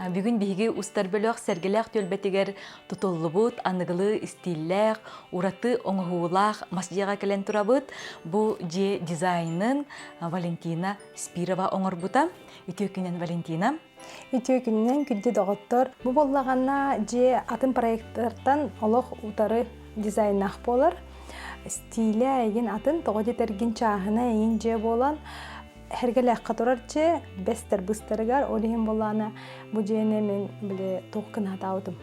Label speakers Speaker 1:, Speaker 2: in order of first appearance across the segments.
Speaker 1: Бүгүн биһиги устар бөлөх Сэргэлээх түөлбэтигэр тутуллубут аныгылыы истииллээх, ураты оҥоһуулаах мас дьиэҕэ кэлэн турабыт. Бу дьиэ дизайнын Валентина Спирова оҥорбута. Үтүө күнүнэн, Валентина.
Speaker 2: Үтүө күнүнэн, күндү доҕоттор. Бу буоллаҕына дьиэ атын проекттартан олох утары дизайнаах буолар. Стилэ эйигин атын, тоҕо диэтэргин чааһына эйигин дьиэ буолан Эргэлээххэ турар дьиэ бэстэр быстарыгар, ол иһин буоллаҕына бу дьиэни мин били туох гына сатаабытым.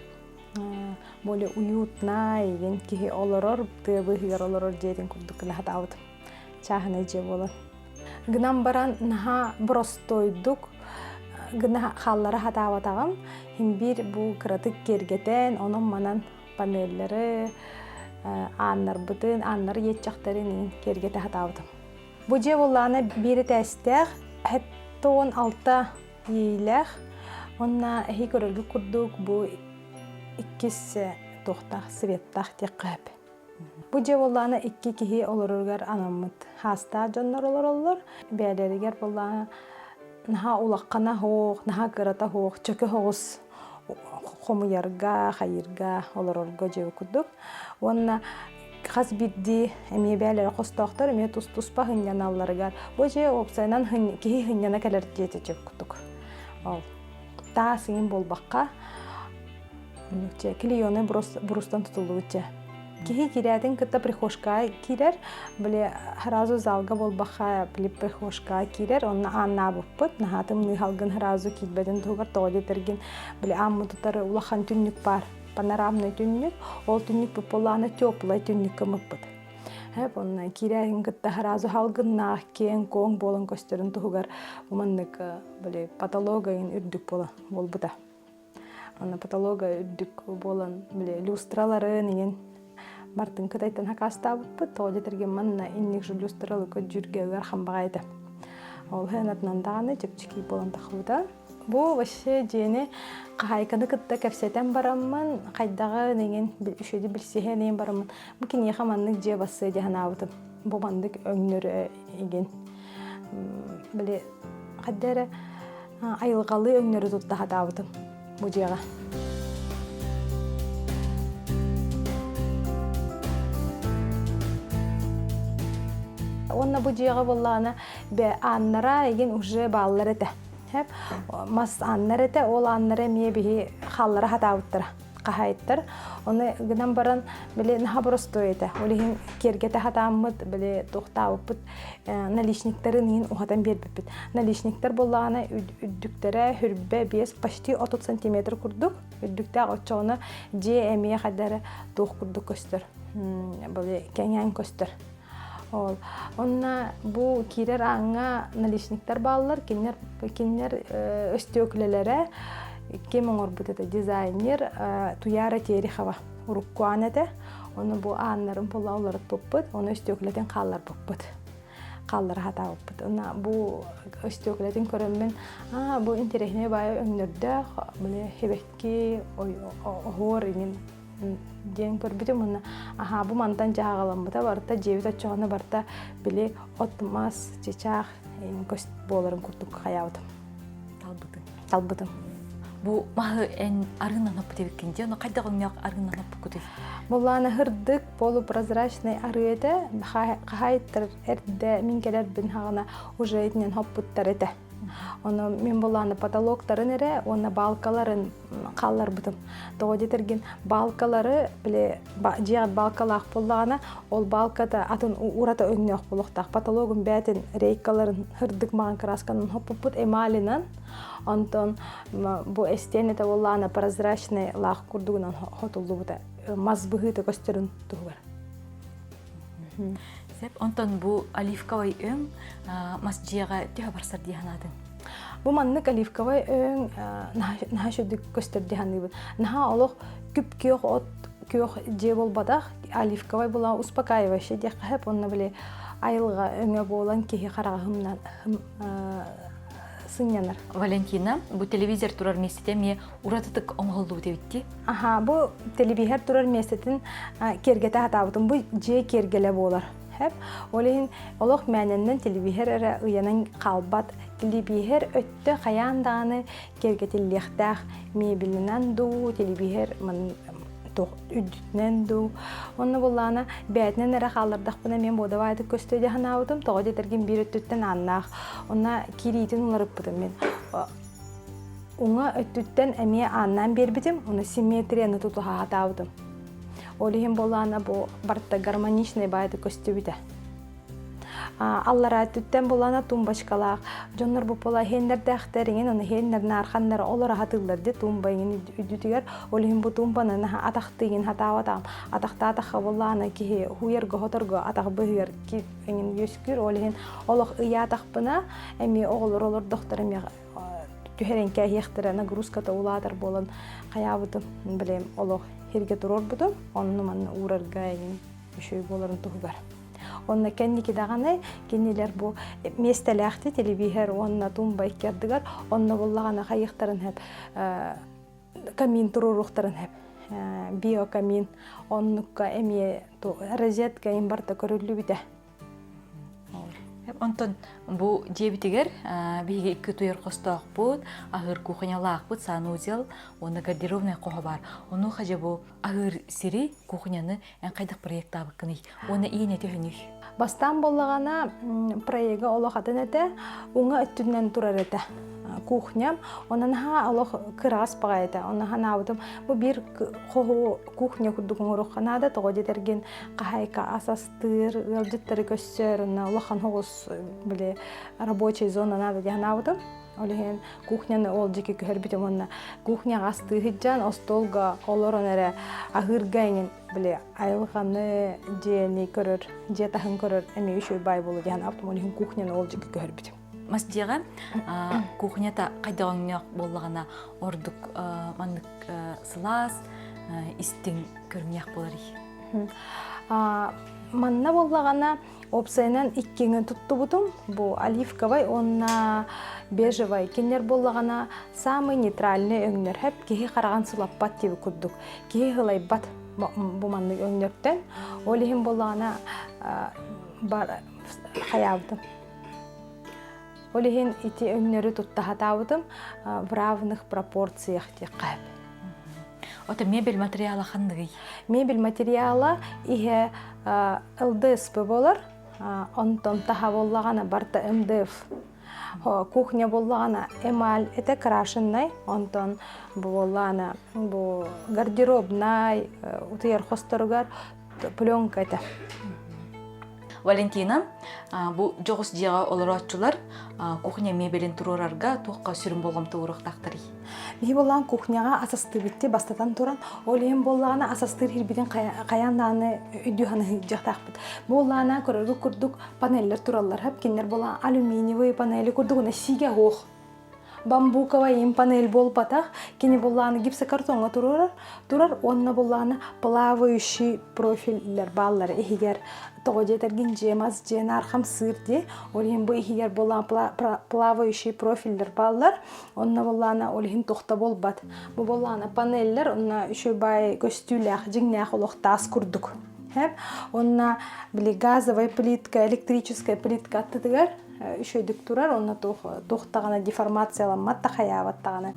Speaker 2: Более уютнай игин киһи олорор, тыа быыһыгар олорор дьиэтин курдук гына сатаабытым. Чааһынай дьиэ буолан. Гынан баран наһаа боростуойдук гына хааллара сатаабатаҕым. Иһин биир бу кыратык киэргэтэн, онон-манан панеллары, ааннарбытын, ааннар иэччэхтэрин киэргэтэ сатаабытым. Бу дьиэ буоллаҕына биир этээстээх, 76 иилээх уонна эһи көрөргүт курдук бу иккис туохтаах светтаах диэххэ сөп. Бу дьиэ буоллаҕына икки киһи олороругар анаммыт. Хаастаах дьоннор олороллор. Бэйэлэригэр буоллаҕына наһаа улаххана суох, наһаа кырата суох, чөкө соҕус хомуйарга, хайыырга, олорорго дьиэ курдук. Уонна хас биирдии эмиэ бээлэрэ хостоохтор эмиэ тус-туспа сынньаналларыгар бу дьиэ уопсайынан киһи сынньана кэлэр дьиэтэ дьиэ курдук. Ол таас иҥин буолбакка клееный брустан тутуллубут дьиэ. Киһи киирээтин кытта прихожкаҕа киирэр, били сразу залга буолбакка били прихожкаҕа киирэр, онно ааннаабыппыт, наһаа тымныы салгын сразу киирбэтин туһугар тоҕо диэтэргин били ааммыт утары улахан түннүк баар панорамный түннүк, ол түннүкпүт буоллаҕына теплай түннүк гыммыппыт. Онно киирээһин кытта сразу салгыннаах киэҥ-куоҥ буолан көстөрүн туһугар бу маннык били потолога үрдүк буолбута. Онно потолога үрдүк буолан били люстраларын иҥин бартын кытайтан хакаастаабыппыт. Тоҕо диэтэргин манна инник же люстралы көрдүүргэ ыарахан баҕайы этэ. Ол иһин даҕаны чэпчэки буолан тахсыбыта. Бу вообще дьиэни хаһаайканы кытта кэпсэтэн бараммын, хайдаҕын иҥин үчүгэйдик билсиһэн иҥин бараммын, бу киниэхэ маннык дьиэ бассыа дии санаабытым. Бу маннык өҥнөрү игин. Били хайда эрэ айылҕалыы өҥнөрү тутта сатаабытым бу дьиэҕэ. Уонна бу дьиэҕэ буоллаҕына ааннара игин уже бааллар этэ. Мас ааннар этэ, ол ааннара эмиэ биһи хааллара сатаабыттара хаһаайыттар. Ону гынан баран, били наһаа боростуой этэ. Ол иһин киэргэтэ сатааммыт, били туохтаабыппыт наличниктарын иһин уһатан биэрбиппит. Наличниктар буоллаҕына үрдүктэрэ хүрбэ биэс почти 30 сантиметр курдук үрдүктээх оччоҕуна дьиэ эмиэ хайда эрэ туох курдук көстөр. Били кэҥээн көстөр. Ол. Онно бу киирэр ааҥҥа наличниктар бааллар, кинилэр кинилэр өстүөкүлэлэрэ ким оҥорбут этэ дизайнер Туяра Терехова урукку аан этэ. Ону бу ааннарын була уларыппыппыт, ону өстүөкүлэтин хаалларбыппыт. Хааллара сатаабыппыт. Уонна бу өстүөкүлэтин көрөммүн, аа бу интэриэһинэй баайы өҥнөрдөөх, били сибэкки, оһуор иҥин диэн көрбүтүм уонна аһаа бу мантан дьаһаҕаламмыта барыта дьиэбит оччоҕуна барыта били от мас чычаах көс буоларын курдук хайаабытым
Speaker 1: талбытым
Speaker 2: талбытым
Speaker 1: бу маһы эн арыынан оппут эбиккин дии ону хайдах өҥнөөх арыынан оппуккутуй
Speaker 2: Буллаана һырдык полупрозрачный арыы этэ хаһаайыттар эрдэ мин кэлэрбин хаҕына уже итинэн хоппуттар этэ Ону мин булааны потолоктарын эрэ уонна балкаларын хаалларбытым. Тоҕо диэтэргин балкалары били дьиэҕит балкалаах буоллаҕына, ол балката атын ураты өҥнөөх буолуохтаах. Потологун бээтин рейкаларын һырдык маҕан красканан хоппуппут эмалинан. Онтон бу эстиэн этэ буоллаҕына прозрачный лаах курдугунан хотуллубута мас быһыыта көстөрүн туһугар.
Speaker 1: Сөп. Онтон бу оливковай өҥ мас дьиэҕэ төһө барсар дии санаатыҥ?
Speaker 2: Бу маннык оливковай өҥ наһаа үчүгдүк көстөр дии саныыбын. Наһаа олох күп-күөх от күөх дьиэ буолбатах, оливковай була успокаивающий диэххэ сөп. Онно били айылҕа өҥө буолан киһи хараҕа сынньанар.
Speaker 1: Валентина, бу телевизор турар миэстэтэ эмиэ уратытык оҥоһуллубут эбит дии.
Speaker 2: Аха, бу телевизор турар миэстэтин киэргэтэ сатаабытым. Бу дьиэ киэргэлэ буолар. Хэп. Ол иһин олох мээнэннэн телевизор эрэ ыйанан хаалбат. Телевизор өттө хайаан даҕаны киэргэтиллиэхтээх мебелинэн дуу, телевизор туох үрдүнэн дуу. Онно буллаана бээтинэн эрэ хааллардахпына мен буодабаайдык көстүө дии санаабытым. Тоҕо диэтэргин биир өттүттэн ааннаах. Онно киириитин уларыппытым мин. Уҥа өттүттэн эмиэ ааннаан биэрбитим, уну симметрияны тутуһа сатаабытым. Ол иһин буоллаана бу барыта гармоничный баайда көстүбүтэ. Аллараа өттүттэн буоллаана тумбочкалаах дьоннор бу буола иһиэннэрдээхтэр иҥин ону иһиэннэр наарханнар олор аһатыыллар ди тумба иҥин үрдүтүгэр ол иһин бу тумбаны наһаа атахтыы иҥин хатаабатаҕым атахтаатахха буоллаана киһи хуйарга хоторго атах быһыгар иҥин үөскүүр ол иһин олох ыйаатахпына эмиэ оҕолор олордохтор эмиэ түһэрэн кээһиэхтэрэ нагрузката улаатар буолан хайаабытым билем олох сиргэ туруорбутум онну манна уурарга эҥин үчүгэй буоларын туһугар онно кэнники даҕаны кинилэр бу миэстэлээхти телевизор уонна тумба икки ардыгар онно буллаҕына хайыахтарын сөп камин туруоруохтарын сөп биокамин оннукка эмиэ розетка им барыта көрүллүбүтэ
Speaker 1: Онтон бу дьиэбитигэр биһиги икки утуйар хостоохпут, аһыыр кухнялаахпыт, санузел уонна гардеробнай хоһо баар. Онуоха дьэ бу аһыыр сири, кухняны эн хайдах проектаабыккыный? Уонна иин этэ
Speaker 2: Бастаан буоллаҕына проега олох атын этэ, уҥа өттүнэн турар этэ кухням. Онон наһаа олох кыраҕас баҕайы этэ. Онно санаабытым бу биир хоһу кухня курдук оҥоруохха наада, тоҕо диэтэргин хаһаайка ас астыыр, ыалдьыттары көрсөр, онно улахан соҕус били рабочай зона надо диэн санаабытым. Ол иһин кухняны ол дьики көһөрбүтүм уонна кухняҕа астыы сылдьан остуолга олорон эрэ аһыырга эҥин били айылҕаны дьиэни көрөр, дьиэ таһын көрөр эмиэ үчүгэй баай буолуо диэн санаабытым. Ол иһин кухняны ол дьики көһөрбүтүм.
Speaker 1: Мас дьиэҕэ кухнята хайдах өҥнөөх буоллаҕына ордук маннык сылаас, истиҥ көрүҥнээх буоларый?
Speaker 2: Манна буоллаҕына уопсайынан иккиҥи туттубутум. Бу оливковай уонна бежевай. Кинилэр буоллаҕына самый нейтральный өҥнөр. Хэп киһи хараҕын сылаппат диэби курдук. Киһи ылайбат бу маннык өҥнөртөн. Ол иһин буоллаҕына хайаабытым. Ол иһин ити өҥнөрү тутта сатаабытым в равных пропорциях диэххэ сөп.
Speaker 1: Ото мебель материала ханныгый?
Speaker 2: Мебель материала иһэ ЛДСП болар, онтон таһа буоллаҕына барта МДФ. Кухня буоллаҕына эмаль это крашенный, онтон буоллаҕына бу гардеробнай утуйар хосторугар пленка этэ.
Speaker 1: Валентина, бу дьоҕус дьиэҕэ олорооччулар кухня мебелин туруорарга туохха сүрүн болҕомто ууруохтаахтарый?
Speaker 2: Биһи буоллаҕын кухняҕа ас астыыбытти бастатан туран, ол иһин буоллаҕына ас астыыр иһирбитин хайаан даҕаны өйдүү саныһыйдьахтаахпыт. Буоллаҕына көрөргүт курдук панеллэр тураллар, кинилэр буоллаҕына алюминиевый панели курдук сиигэ суох. Бамбуковай им панель буолбатах, кини буллааны гипсокартоҥҥа турар, турар уонна буллааны плавающий профиллэр бааллар иһигэр тоҕо диэтэргин дьиэ мас дьиэ наар хамсыыр дии ол иһин бу иһигэр буллаан плавающий профиллэр бааллар онно буллаана ол иһин тохто буолбат бу буллаана панеллэр онно үчүгэй баай көстүүлээх дьиҥнээх олох таас курдук Онно били газовая плитка, электрическая плитка аттытыгар үчүгэйдик турар, онно туох даҕаны деформацияламмат да хайаабат даҕаны.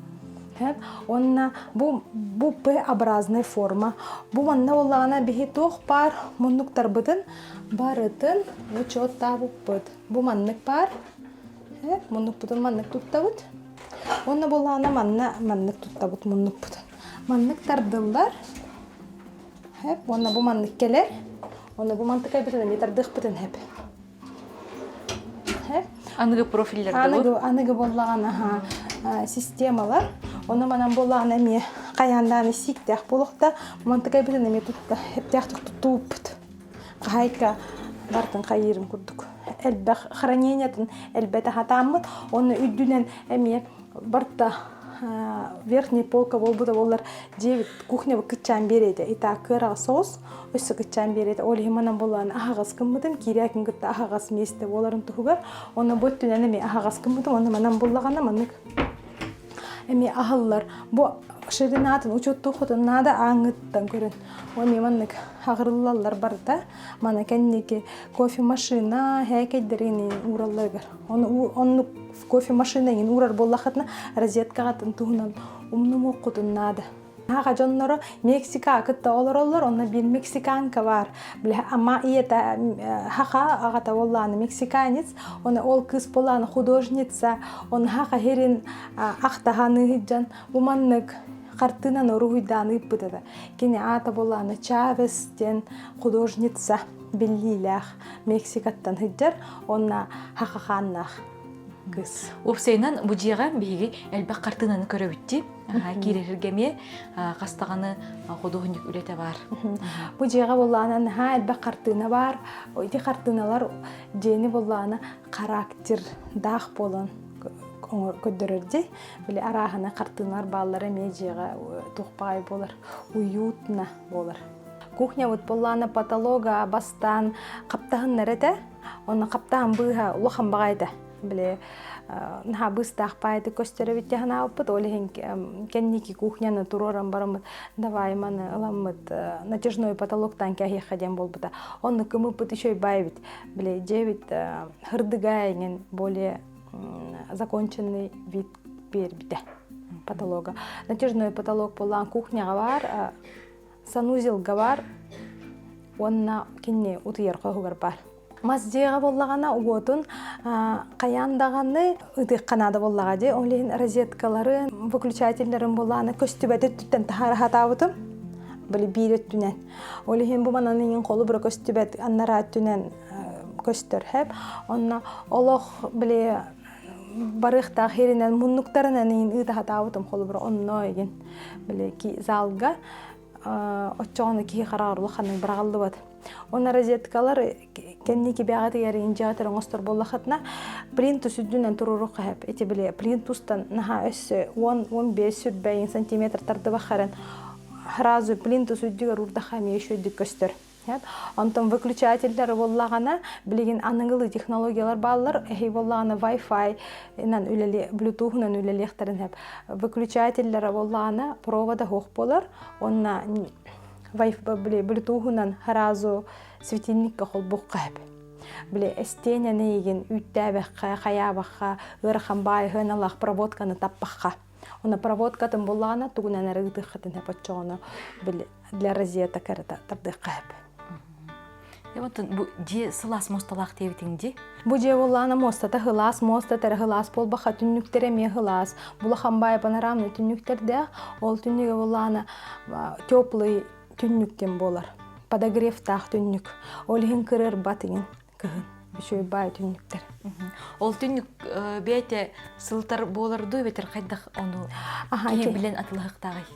Speaker 2: Онно бу бу П-образная форма. Бу манна буоллаҕына биһи туох баар муннуктарбытын барытын учуоттаабыппыт. Бу маннык баар. Муннукпутун маннык туттабыт. Онно буоллаҕына манна маннык туттабыт муннукпутун. Маннык тардыллар. Уонна бу маннык кэлэр. Уонна бу мантыкайбытын эмиэ тардыахпытын сөп.
Speaker 1: Аныгы профиллэр
Speaker 2: Аныгы, аныгы буоллаҕына системалар. Ону манан буоллаҕына эмиэ хайаандааны сииктээх буолуохта. Мантыкайбытын эмиэ тутта эптээхтик туттубуппут. Хаһайка бартын хайыырын курдук. Элбэх хранениятын элбэтэ хатааммыт. Онно үрдүнэн эмиэ барта верхний полка буолбута буоллар дьиэбит кухнябыт кыччаан биэрэтэ итаа кыараҕа соҕус өссө кыччаан биэрэтэ ол иһин манан буоллаҕына аһаҕас гыммытым киирээкин кытта аһаҕас миэстэ буоларын туһугар онно бу өттүнэн эмиэ аһаҕас гыммытым онно манан буллаҕына маннык эмиэ аһыллар бу. Ширинатын учуоттуоххутун наада ааҥҥыттан көрөн. Уонна маннык аҕырыллаллар барыта. Маны кэнники кофемашина һээкэйдэрин ууралларыгар. Ону оннук кофемашина иҥин уурар буоллаххытына розеткаҕытын туһунан умнумуоххутун наада. Аҕа дьонноро Мексика кытта олороллор, онно биир мексиканка баар. Бile ама ийэтэ хаха аҕата буоллааны мексиканец, оны ол кыыс буоллааны художница, оны хаха херин ахтаһаны сылдьан бу маннык хартыынаны уруһуйдаан ыыппыт этэ. Кини аата буоллааны Чавес диэн художница биллиилээх Мексикаттан сылдьар, онно хахахааннаах кыыс.
Speaker 1: Уопсайынан бу дьиэҕэ биһиги элбэх хартыынаны көрөбүт дии. Киирэргэ эмиэ хас даҕаны худуоһунньук үлэтэ баар.
Speaker 2: Бу дьиэҕэ буоллаҕына наһаа элбэх хартыына баар. Ити хартыыналар дьиэни буоллаҕына характердаах буолан көрдөрөр дии. Били арааһына хартыыналар бааллара эмиэ дьиэҕэ туох баҕайы буолар, уютно буолар. Кухнябыт буоллаҕына потолога бастаан хаптаһыннар этэ. Онно хаптаһын быыһа улахан баҕайы этэ. Били наһаа быыстаах баайды көстөр эбит дьаһанаабыппыт. Ол иһин кэнники кухняны туруоран бараммыт давай маны ыламмыт натяжной потолоктаан кэһиэххэ диэн буолбута. Онно кымыппыт үчүгэй баай эбит. Били дьиэбит һырдыга эҥин более законченный вид биэрбитэ потолога. Натяжной потолок буоллаан кухняҕа баар, санузелга баар уонна кинини утуйар хоһугар баар. Мас дьиэҕэ буоллаҕына уотун хайаан даҕаны ытыахха наада буоллаҕа дии. Ол иһин розеткаларын, выключателлэрин буоллаҕына көстүбэт өттүттэн таһаара сатаабытым. Били биир өттүнэн. Ол иһин бу манан иҥин холобура көстүбэт аннараа өттүнэн көстөр хэп. Онно олох били барыахтаах иһиринэн муннуктарынан иҥин ыыта сатаабытым холобура онно игин били залга оччоҕуна киһи хараҕар улаханнык быраҕыллыбат. Уонна розеткалар кэнники бэҕэтигэр индиатор оҥостор буоллахытына плинтус үрдүнэн туруоруохха сөп. Ити били плинтустан наһаа өссө 10-15 сүрбэйин сантиметр тардыбаххарын сразу плинтус үрдүгэр уурдахха эмиэ үчүгэйдик көстөр. Онтон выключателлэр буоллаҕына билигин аныгылыы технологиялар бааллар. Эһи буоллаҕына Wi-Fi инан үлэли Bluetooth-унан үлэлиэхтэрин сөп. Выключателлэрэ буоллаҕына провода суох буолар. Уонна Bluetooth-унан сразу светильникка холбуохха сөп. Били эстиэнэни игин үүттээбэххэ, хайаабахха, ыарахан баайыһыналаах проводканы таппахха. Онно проводкатын буллаҕына тугунан эрэ ыытыаххытын сөп оччоҕуна били для розеток эрэ тардыахха сөп.
Speaker 1: Онтон бу дьиэ сылаас муосталаах диэбитиҥ дии?
Speaker 2: Бу дьиэ буоллаҕына муостата сылаас, муостата эрэ сылаас буолбакка түннүктэрэ эмиэ сылаас. Улахан баай панорамный түннүктэрдээх, ол түннүгэ буоллаҕына теплый түннүк диэн буолар. Подогревтаах түннүк. Ол иһин кырыарбат иҥин кыһын. Үчүгэй баай түннүктэр.
Speaker 1: Ол түннүк бэйэтэ сылтар буолар дуу эбэтэр хайдах ону киһи билэн атылаһыктааҕый?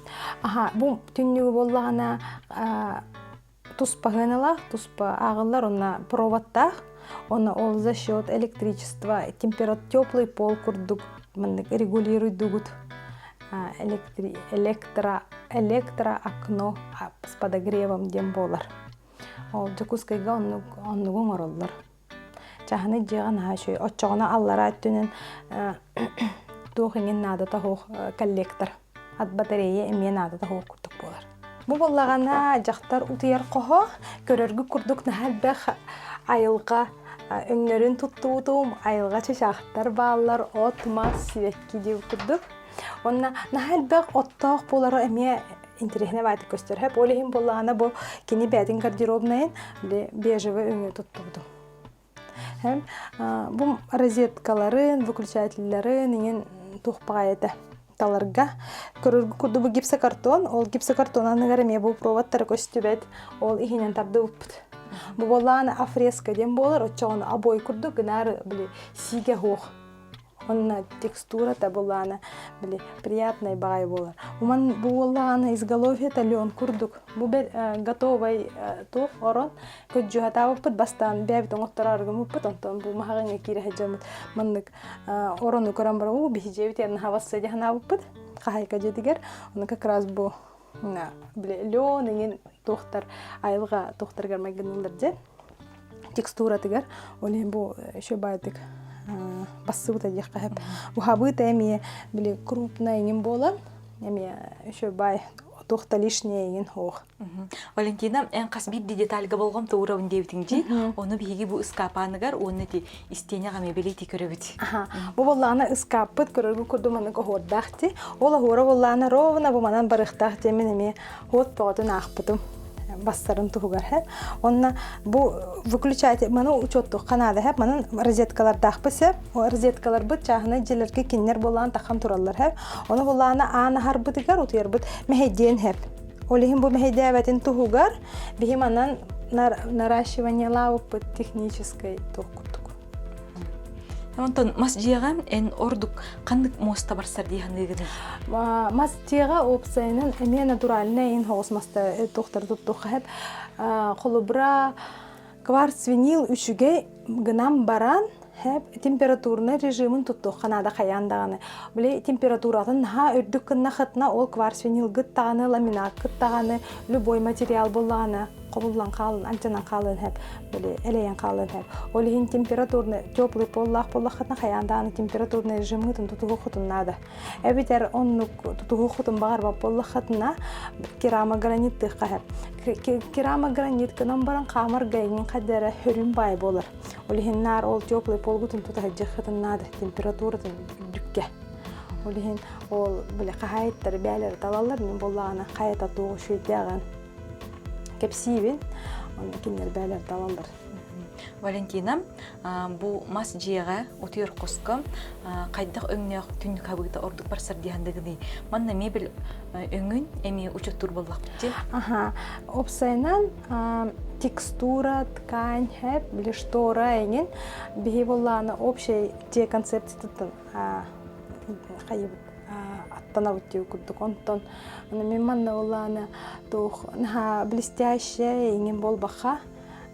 Speaker 2: Аха, бу түннүгү буоллаҕына туспа сыаналаах, туспа ааҕыллар уонна проводтаах. Уонна ол за счет электричества температура теплый пол курдук маннык регулируйдугут электро электро окно с подогревом диэн буолар. Ол Дьокуускайга оннук оннугу оҥороллор. Чааһынай дьиэҕэ наһаа үчүгэй. Оччоҕуна аллараа өттүнэн туох иҥин наадата суох коллектор. Ат батарея эмиэ наадата суох курдук буолар. Бу буоллаҕына дьахтар утуйар хоһо көрөргүт курдук наһаа элбэх айылҕа өҥнөрүн туттубутум, айылҕа чычаахтар бааллар, от, мас, сибэкки диир курдук. Уонна наһаа элбэх оттоох буолара эмиэ интэриэһинэй баайдык көстөр. Ол иһин буоллаҕына бу кини бэйэтин гардеробнайын бежевый өҥү туттубутум. Бу розеткаларын, выключателларын иҥин туох баҕайы этэ таларга. Көрөргө курдук бу гипсокартон, ол гипсокартон аныгар эмиэ бу проводтара көстүбэт, ол иһинэн тардыбыппыт. Бу буоллаҕына афреска диэн буолар, оччоҕуна обой курдук гынаар били сиигэ суох Онно текстурата буллаана били приятный баҕайы буолар. Уман бу буоллаҕына изголовьета лен курдук. Бу готовай туох орон көдьүһатаабыппыт бастаан бэйэбит оҥотторооргуммуппут онтон бу маһаҕыҥҥа киирэ сылдьаммыт маннык орону көрөн баран уу биһи дьиэбит хабасса дии санаабыппыт хаһайка дьиэтигэр ону как раз бу били лен иҥин туохтар айылҕа туохтарыгар майгыныллар дьэ текстуратыгар ол иһин бу еще баайдык бассыбыта диэххэ сөп. Уһабыыта эмиэ били крупная иҥин буолан. Эмиэ еще бай туох да лишнее игин суох.
Speaker 1: Валентина, эн хас биирдии детальга болҕомто уурабын диэбитиҥ дии. Ону биһиги бу ыскаапааныгар уонна ти истиэнэҕэ эмиэ бэлиэтии көрөбүт.
Speaker 2: Бу буоллаҕына ыскааппыт көрөргү курдук маннык оһуордаах дии. Ол оһуора буоллаҕына ровно бу манан барыахтаах диэммин эмиэ уот бөҕөтүн аахпытым бастарын туһугар һэ. Онно бу выключатель маны учуоттуохха наада һэ. Манан розеткалардаахпыт сөп. Розеткаларбыт чааһынай дьиэлэргэ кинилэр буоллаан тахан тураллар һэ. Ону буоллаҕына аан аһарбытыгар утуйарбыт мэһэйдиэн һэп. Ол иһин бу мэһэйдээбэтин туһугар биһи манан наращиваниелаабыппыт техническэй туох курдук.
Speaker 1: Онтон мас дьиэҕэ эн ордук ханнык муоста барсар дии саныыгыный?
Speaker 2: Мас дьиэҕэ уопсайынан эмиэ натуральнай иһин соҕус маста туохтары туттуохха сөп. Холобура, кварц винил үчүгэй гынан баран температурнай режимин туттуохха наада хайаан даҕаны. Били температуратын наһаа үрдүк гыннахытына ол кварц винилгыт даҕаны, ламинаккыт даҕаны любой материал буллаҕына хобуллан хаалын, алдьанан хаалыан сөп, били элэйэн хаалыан сөп. Ол иһин температурный теплый поллаах буоллаххытына хайаан даҕаны температурный режимҥытын тутуһуоххутун наада. Эбэтэр оннук тутуһуоххутун баҕарбат буоллаххытына керамограниттыахха сөп. Керамогранит гынан баран хаамарга эҥин хайда эрэ хөрүн баай буолар. Ол иһин наар ол теплый полгутун тута сылдьыаххытын наада температуратын үрдүккэ. Ол иһин ол били хаһаайыттар бээлэри талаллар, мин буоллаҕына хайата туох үчүгэйдээҕин кэпсиибин, онно кинилэр бээлэри талаллар.
Speaker 1: Валентина, бу мас дьиэҕэ утуйар хоско хайдах өҥнөөх түннүк хабыыта ордук барсар дии саныыгыный? Манна мебель өҥүн эмиэ учуоттуур буоллахпыт дии.
Speaker 2: Аха, уопсайынан текстура, ткань, хэп, били штора эҥин биһи буоллаҕына общай дьиэ концепциятыттан хайыбыт аттанабыт диир курдук. Онтон мин манна буоллаҕына туох наһаа блестящая эҥин буолбахха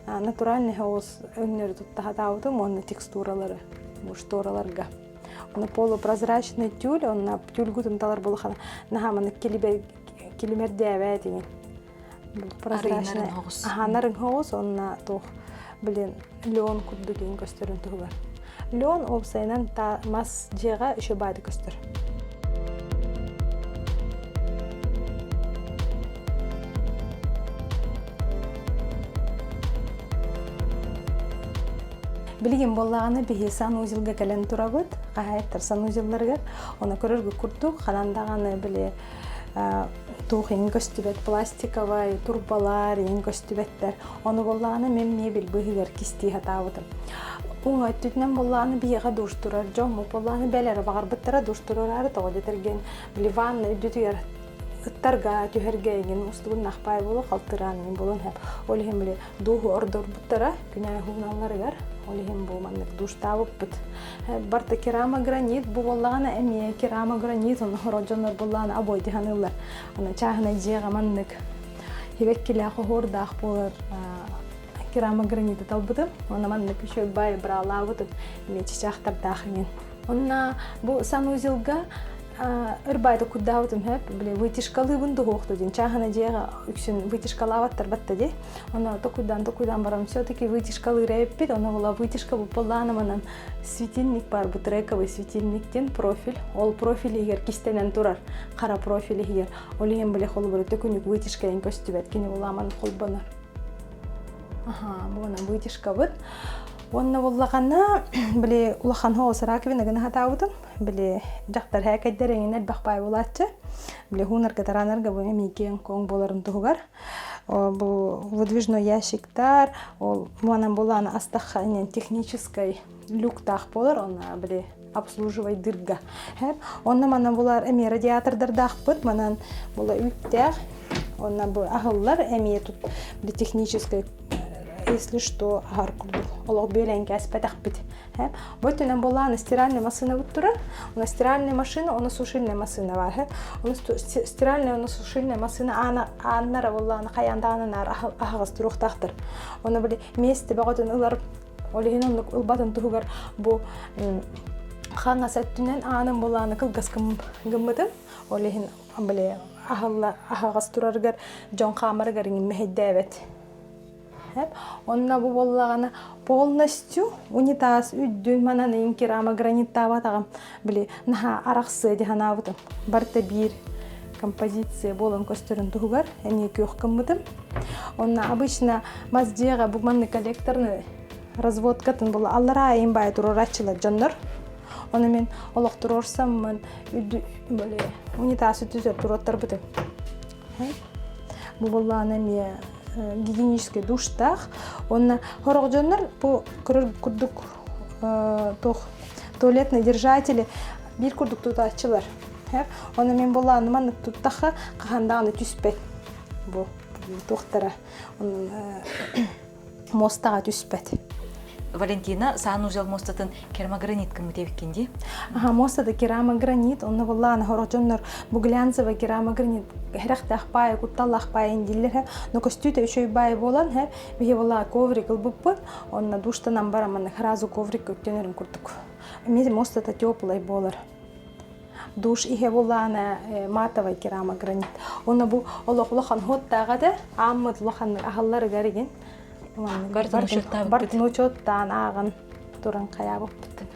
Speaker 2: натуральный соус өҥнөрү тутта сатаабытым уонна текстуралары бу штораларга. Оны полупрозрачный тюль, онно тюльгутун талар булахана наһаа маннык килимэрдээбэт иҥин. Прозрачный. Аха, нарын соус, онно туох блин, леон курдук иҥин көстөрүн туһугар. Леон уопсайынан мас дьиэҕэ еще баады көстөр. Билигин буоллаҕына биһи санузелга кэлэн турабыт, хаһаайыттар санузелларыгар. Ону көрөргө курдук ханан даҕаны били туох иҥин көстүбэт пластиковай турбалар иҥин көстүбэттэр. Ону буоллаҕына мен мебель быыһыгар кистии сатаабытым. Уҥа өттүтүнэн буоллаҕына биһиэхэ душ турар дьоммут буоллаҕына бэлэрэ баҕарбыттара душ туруораары тоҕо дэтэргин били ванна үрдүтүгэр ыттарга түһэргэ иҥин устугуннахпай буолу халтыраан иҥин буолуон сөп. Ол иһин били дууһу ордорбуттара күнээ һууналларыгар ол иһин бу маннык душтаабыппыт. Барта керамогранит бу буоллаҕына эмиэ керамогранит ону сорох дьоннор буоллаҕына обой дьаһаныыллар. Аны чааһынай дьиэҕэ маннык Хибэккилээх оһуордаах буолар керамограниты талбытым. Онно маннык үчүгэй бай браалаабытым. Эмиэ чычаахтардаах иҥин. Онно бу санузелга өр баайда курдаабытым хөп. Били вытяжкалыыбын дуһуохту диэн. Чааһына дьиэҕэ үксүн вытяжкалаабаттар батта дии. Онно токуйдаан токуйдаан баран все-таки вытяжкалыыр эбиппит. Онно була вытяжка буоллаана манан светильник бар бу трековый светильник диэн профиль. Ол профиль иһигэр кистэнэн турар. Хара профиль иһигэр. Ол иһин били холобура төкүнүк вытяжкайын көстүбэт кини уламан холбонор. Аха, буона вытяжкабыт. Уонна буллаҕана били улахан хоос раковина гына хатаабытым. Били дьахтар һээкэйдэр эҥин элбэх баай булааччы. Били хуунарга тараанарга бу эмиэ киэҥ куоҥ буоларын туһугар. Бу выдвижной ящиктар, ол муонан булааны астахха инен техническай люктаах буолар, онно били обслуживайдырга. Онно манан булар эмиэ радиатордардаахпыт, манан була үүттээх, онно бу аһыллар эмиэ тут техническай если что аһар курдук олох бүөлээн кээспэтэхпит. Бу өттүнэн буоллаҕына стиральная машина турар. Уна стиральная машина, уна сушильная машина бар. Уна стиральная, уна сушильная машина аана ааннара буоллаҕына хайаан даҕаны наар аһаҕас туруохтаахтар. Оны били миэстэ бөҕөтүн ылар Ол иһин оннук ылбатын туһугар бу хаҥас өттүнэн аанын булааны кылгас гыммытым. Ол иһин били аһылла аһаҕас турарыгар дьон хаамарыгар мэһэйдээбэт. Онно бу буоллаҕына полностью унитаз үрдүн манан иҥ керама граниттаабатаҕым били наһаа арахсыа дии санаабытым. Барыта биир. композиция буолан көстөрүн туһугар эмиэ күөх гыммытым. Онно обычно мас дьиэҕэ бу маннык коллекторны разводкатын була аллараа айын баай туруорааччылар дьоннор. Ону мин олох туруорсаммын унитаз үтүтэр туруоттарбытым. Бу буоллаҕына эмиэ гигиенический душтаах. Уонна сорох дьоннор бу көрөр курдук туох туалетные держатели биир курдук тутааччылар. Оны мен буоллаҕына маннык туттахха хаһан даҕаны түспэт. Бу туохтара муостаҕа түспэт.
Speaker 1: Валентина санузел муостатын керамогранит гыммыт эбиккин дии.
Speaker 2: Аха, муостата керамогранит, онно буоллаҕына сорох дьоннор бу глянцевый керамогранит хэрэхтээх паайы, кутталлаах паайын дииллэр, но көстүүтэ үчүгэй баай буолан, биһи буоллаҕа коврик ылбыппыт, онно душтанан баран маннык сразу коврик өттөнөрүн курдук. Эмиэ муостата теплай буолар. Душ иһэ буоллаҕына матовый керамогранит. Онно бу олох улахан хуоттааҕа да, ааммыт улаханнык аһалларыгар игин Бартын учуоттаан ааҕан туран хайаабыппыт.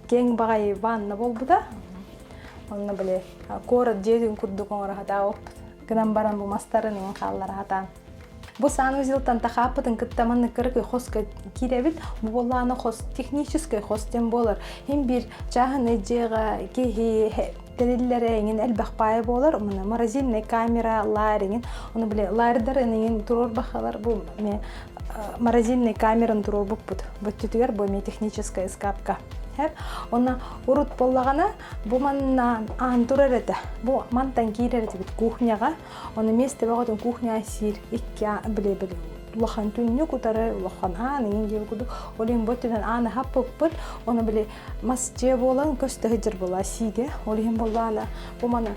Speaker 2: Киэҥ баҕайы ванна буолбута. Онно били куорат дьиэтин курдук оҥоро сатаабыппыт. Гынан баран бу мастарын иҥин хааллара сатаан. Бу санузелтан тахааппытын кытта маннык кыракый хоско киирэбит. Бу буоллаҕына хос техническэй хос диэн буолар. Хин биир чааһынай дьиэҕэ киһи тэриллэрэ эҥин элбэх паайа буолар. Мына морозильная камера, лаар эҥин. Ону били лаардар эҥин туруорбахалар бу морозильный камераны туруорбуппут. Бүттүтүгэр бу эмиэ техническая ыскаапка. Онно урут буоллаҕына бу манна аан турар этэ. Бу мантан киирэр этибит кухняҕа. Ону миэстэ бөҕөтүн кухня сиир икки били били улахан түннүк утары улахан аан иҥин диэбит курдук ол иһин бу өттүнэн ааны хаппыппыт. Ону били мас дьиэ буолан көстө сылдьар буолла сиигэ. Ол иһин буоллаҕына бу маны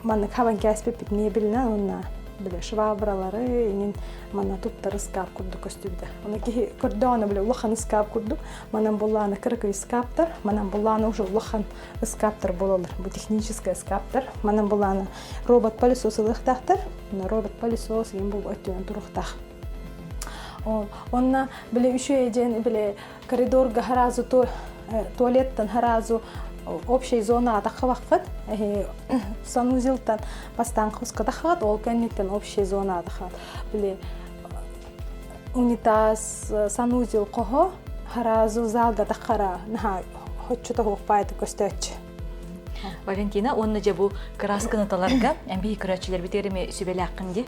Speaker 2: маннык хабан кээспиппит мебелинэн уонна били швабралары иҥин манна туттар ыскаап курдук көстүбүтэ. Ону киһи көрдөҕүнэ били улахан ыскаап курдук манан буоллаҕына кыракый ыскааптар, манан буоллаҕына уже улахан ыскааптар буолаллар. Бу техническэй ыскааптар. Манан буоллаҕына робот пылесос ылыахтаахтар. Робот пылесос иҥин бу өттүнэн туруохтаах. Онно били үчүгэй диэн били коридорга сразу туалеттан сразу общей зонаҕа таххыбаккыт санузелтан бастаан хоско таххаҕыт ол кэнниттэн общей зонаҕа таххаҕыт били унитаз санузел хоһо сразу залга таххара наһаа хоччото хуохпаайты көстөөччү.
Speaker 1: Валентина, уонна дьэ бу кыраасканы таларга эмби көрөөччүлэрбитигэр эми сүбэлээххин дии.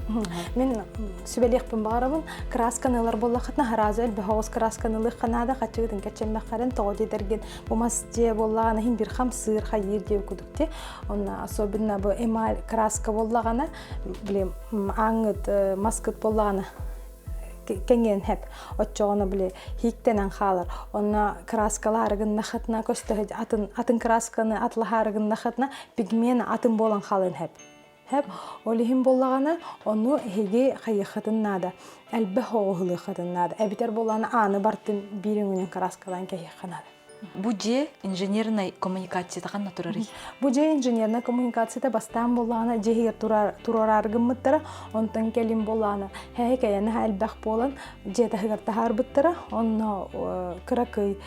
Speaker 2: Мин сүбэлиэхпин баҕарабын. Кыраасканы ылар буоллаххытына хараазы элбэх оҕус кыраасканы ылыахха наада хаччыгытын кэччэммэххэрин тоҕо диэтэргин бу мас дьиэ буоллаҕына иһин бир хамсыыр хайыыр диэ кудук ти. Онно особенно бу эмаль краска буоллаҕына били ааҥҥыт маскыт буоллаҕына кэҥиэн хэп оччоҕуна били хииктэнэн хаалар онно краскалаары гыннахытына көстө атын атын красканы атлаһаары гыннахытына пигмент атын буолан хаалан хэп хэп ол иһин буоллаҕына ону эһиги хайыаххытын наада элбэх оҕуһулуоххытын наада эбитэр буоллаҕына ааны бартын биир өҥүнэн краскалаан кэһиэххэ наада.
Speaker 1: Бу дьиэ инженернай коммуникацията ханна турарый?
Speaker 2: Бу дьиэ инженернай коммуникацията бастаан буоллаҕына дьиэ иһигэр туруораары гыммыттара, онтон кэлин буоллаҕына һээһи кэйэни элбэх буолан дьиэ таһыгар таһаарбыттара, онно кыракый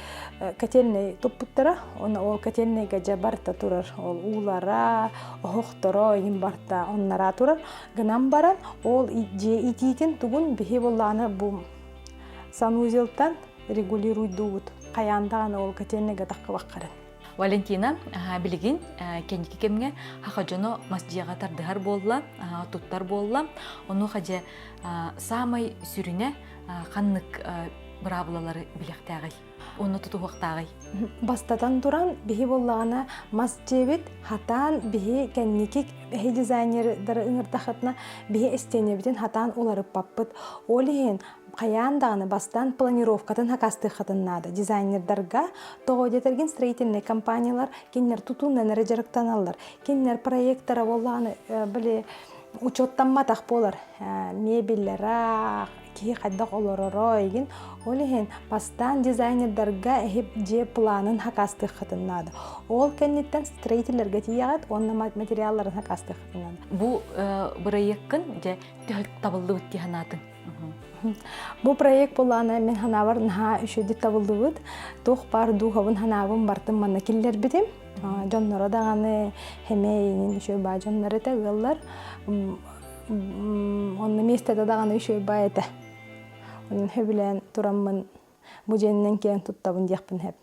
Speaker 2: котельнай туппуттара, онно ол котельнайга дьэ барыта турар, ол уулара, оһохторо иһин барыта оннараа турар. Гынан баран ол дьиэ итиитин тугун биһи буоллаҕына бу санузелтан регулируйдуубут хайаан даҕаны ол котельныйга таххыбаккарын.
Speaker 1: Валентина билигин кэнники кэмҥэ саха дьоно мас дьиэҕэ тардыһар буолла, туттар буолла. Онуоха дьэ саамай сүрүнэ ханнык быраабылалары билиэхтээҕий? Уонна тутуһуохтааҕый?
Speaker 2: Бастатан туран, биһи буоллаҕына мас дьиэбит хатаан биһи кэнники эһи дизайнердары ыҥырдахытына биһи истиэнэбитин хатаан уларыппаппыт. Ол иһин хайаан даҕаны бастаан планировкатын хакастыаххытын наада. Дизайнердарга тоҕо диэтэргин строительнай компаниялар кинилэр тутуунан эрэ дьарыктаналлар. Кинилэр проектара буоллаҕына били учуоттамматах буолар. Мебеллэрэ, киһи хайдах олороро игин. Ол иһин бастаан дизайнердарга эһип дьиэ планын хакастыаххытын наада. Ол кэнниттэн строителлэргэ тиийэҕит уонна материалларын хакастыаххытын наада.
Speaker 1: Бу бырайыаккын дьэ төһө табыллыбыт дии санаатыҥ?
Speaker 2: Бу проект буоллаҕына мин санаабар наһаа үчүгэйдик табыллыбыт. Туох баар дууһабын, санаабын бартын манна киллэрбитим. Дьонноро даҕаны эмиэ эйигин үчүгэй баа дьоннор этэ ыаллар. Онно миэстэтэ даҕаны үчүгэй баа этэ. Онон сөбүлээн тураммын бу дьиэнинэн киэн туттабын диэхпин сөп.